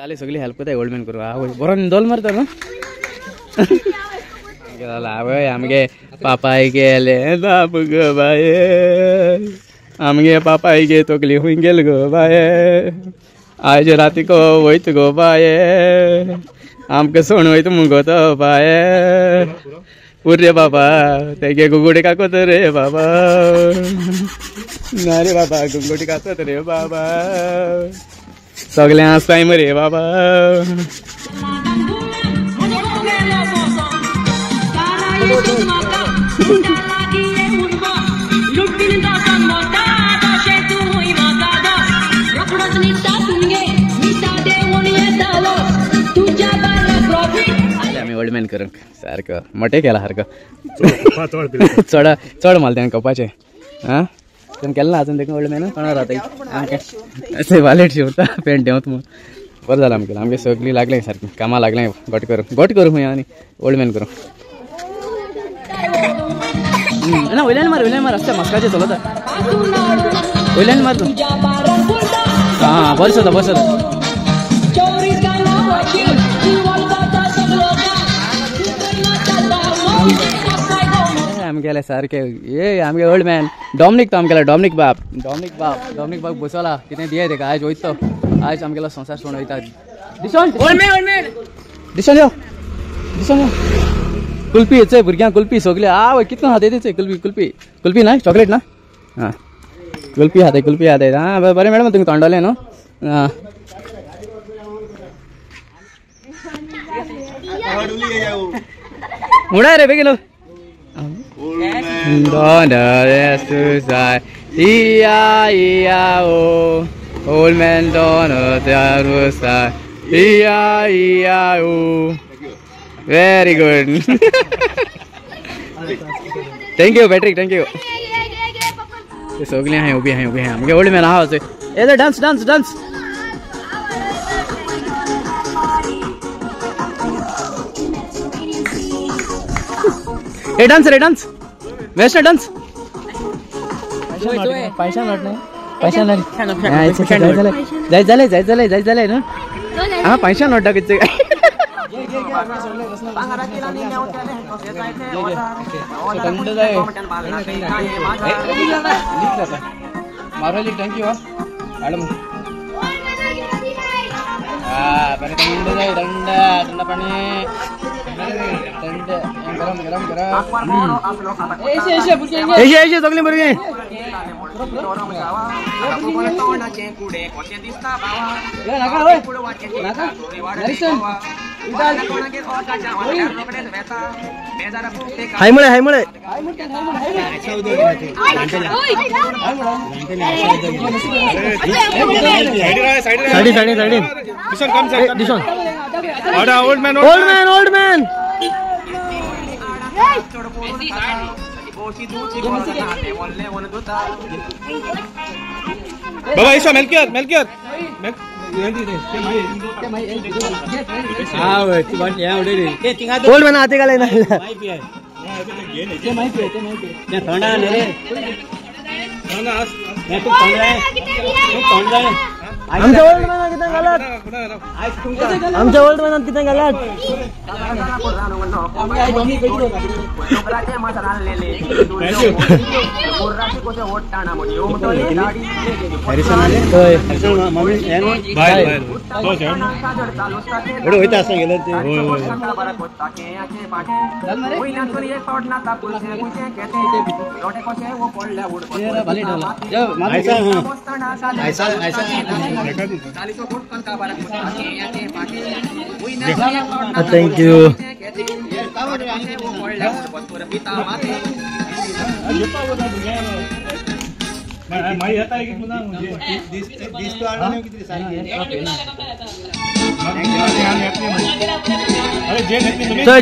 जाली सगळी हेल्प करता ओल्ड मॅन करू. आवय बरो न्हिदोल मरे तो न्हू. आवय आमगे पापाय गेले बाप गो बाये, आमगे पापाय गे तकली खूंय गेल गो बाये, आयज राती को वयत गो बाये, आमकां सोण वयता मुगो तो बाये, उर रे बाबा तेगे गुगुडी काकोत रे बाबा, ना रे बाबा गुगुडी काकोत रे बाबा, सगळें आसताय मरे बाबा. आमी ओल्ड मॅन करूंक सारको मोटे केला सारको चड चड माल तेणें कपाचें. आं तेणें केलें ना आजून देखून ओल्ड मॅन कोणा रावता आमकां अशें वालेट शिंवता पेंट देंवता म्हूण. बरें जालें आमगेलें, आमगे सगळीं लागलें सारकीं कामां लागलें. घट करूं घट करूं खंय आनी ओल्ड मॅन करूं. ना वयल्यान मार, वयल्यान मार, आसता मस्काचें चलता, वयल्यान मार तूं. आं बरें जाता, बरें जाता. आमगेले सारके ए आमगे ओल्ड मॅन डॉमनीक, तो आमगेलो डॉमनीक बाब, डॉमनीक बाब, डॉमनीक बाब बसोला कितें दिये तेका. आयज वयता तो, आयज आमगेलो संवसार सोडून वयता. दिसोन ओल्ड मॅन, ओल्ड मॅन दिसोन यो, दिसोन यो. कुल्फी चोय भुरग्यांक कुल्फी सगळे. आवय कितलो खाताय ते चोय. कुल्फी कुल्फी कुल्फी ना चॉकलेट ना. आं कुल्फी खाताय, कुल्फी खाताय. आं बरें मॅडम तुमकां तोंडोलें न्हू. आं उडाय रे बेगीन. Old man E-I-E-I-O. Very good. Thank you Patrick, thank you. सगळे आहे उभी आहे, उभी आहे आमगे ओल्ड मॅन आहा. ए डान्स डान्स डान्स. ए डान्स रे डान्स, वेस्ट डान्स. पैसा नोट नाही, पैसा नोट जाय जाले, जाय जाले, जाय जाले ना. हा पैसा नोट टाकायचे. मारवाली thank you. Madam हा बरे थंड जाय, थंड थंड पाणी, थंड गरम गरम गरम. एशे एशे सगळीं भुरगीं. हाय मुळे, हाय मुळे. Sari sari sari दिसोन. Old man, old man, old man. बाबा ईशो मेलकियर, मेलकियर. ओल्ड मॅन आते का ना. आमच्या ओल्ड मॅनाक कितें घालात, आमच्या ओल्ड मॅनाक कितें घालात. Thank you.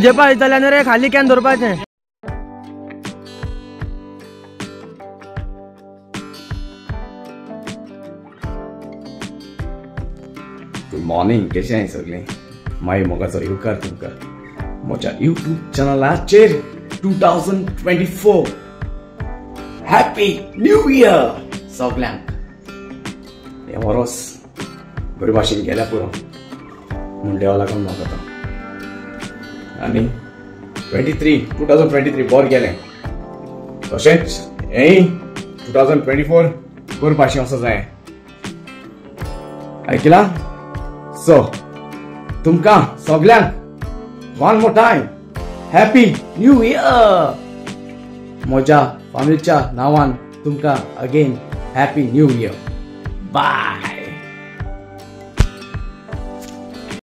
जेपा दितले रे खाली can दवरपाचें. गुड मॉर्निंग, कशें आहाय सगळीं? मागीर मोगाचो येवकार तुमकां म्हज्या यूट्यूब चॅनलाचेर. 2024 हॅपी न्यू इयर सगल्यांक. हें वरोस बरे भाशेन गेल्या पुरो. म्हूण देवा लागून मागता. आनी 2023 बरें गेलें, तशेंच हेंय 2024 करपाचें आसा जाय. आयकला? सो तुमकां सगल्यांक one more time happy new year. म्हज्या फॅमिलीच्या नांवान तुमकां again happy new year. Bye.